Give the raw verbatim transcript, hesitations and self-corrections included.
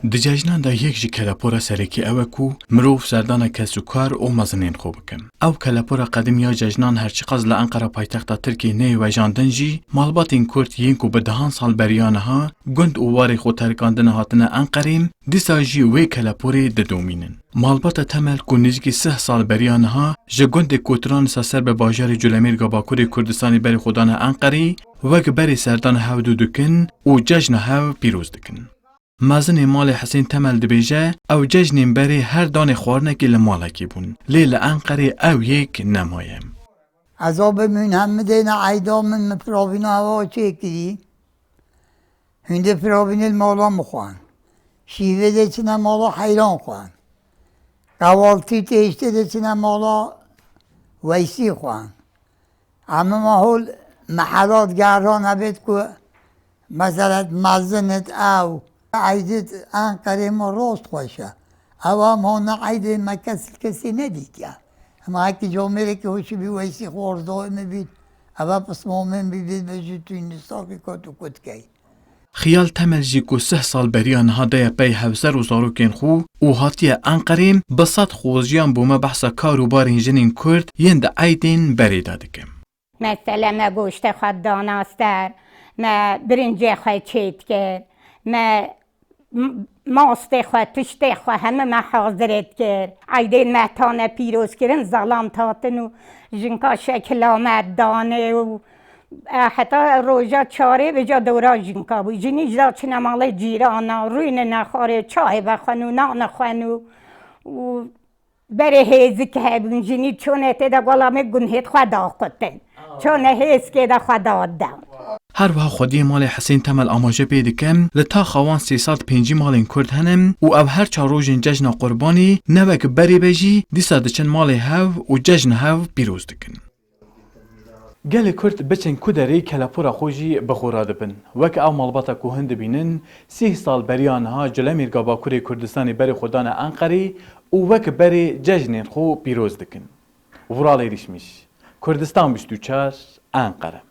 Di cejnan de yek ji kelepora serekî ew e ku mirov serdana kes û kar û mezinên xwe bike. Ew kelepora qedîm ya cejnan her çiqas li Enqera paytexta Tirkiyê neyê wejandin jî, malbatên Kurd yên ku bi dehan sal beriya niha gund û warê xwe terikandine hatine Enqerê, dîsa jî wê keleporê didomînin. Malbata Temel ku nêzîkî sih sal beriya niha ji gundê Kotiranisa ser bi bajarê Culemêrga Bakurê Kurdistanê berê xwe dane Enqerê, wek berê serdana hev dû dikin û cejna hev pîroz dikin. Mezinê malê Hisên Temel dibêje, ew cejnên berê her danê xwarinekê li malekê bûn, lê li Enqerê ew yek nemaye. Ez a bimîn hemidê ne eyda min, min firavîna hewa çêkirî. Hûn dê firavînê li mala min xwan. Şîvê dê çine mala heyran xwan. Qewaltî têştê dê çine mala Weysî xwan. Hemû me hol mehelat gerran hebêt ku meselet mezinit ew. Eydit Enqerê me rost xweş e. Ew em hona eydê me kes kesî nedîtiye. Em hekî camêrekî hoşî bî Weysî xwarzdayê me bît. Ev e pismamên bî bê be ji Tûnisakî kot û kutkey. Xiyal Temel jî ku sih sal beriya niha daye pey hevser û zarokên xwe û hatiye Enqerê, bi sed xweziyan bo me behsa kar û barên jinên Kurd yên di eydên berê de dike. Mesele me goştê xwe dana ser, me birincê xwe çêt kir, me m-, mastê xwe, tiştê xwe hemû me hazirêt kir. Eydên me tane pîroz kirin, zelam tatin û jinka şekila me danê û, e, heta roja çarê vêca dora jinka bû. Jinî ji da çine malê cîrana, rûnine xwarê, çayê vexwen û nane xwen û, û Berê hêzik hebûn, jinî çûne tê de gola me gunhêt xwe daqutin. Çûne hêzkê de xwe dade. Her wiha xwediyê malê Hisên Temel amaje pê dikin, li taxa wan sê sed pêncî malên Kurd hene û ew her çar rojên cejna Qurbanî ne wek berê be jî dîsa diçin malê hev û cejna hev pîroz dikin. Gelê Kurd biçin ku derê kelepora xwe jî bi xwe re dibin. Wek ew malbata ku hin dibînin, sîh sal beriya niha Culemêrga Bakurê Kurdistanê berê xwe dane Enqerê û wek berê cejnên xwe pîroz dikin. Vural Êrîşmîş, Kurdistan bîst û çar, Enqere.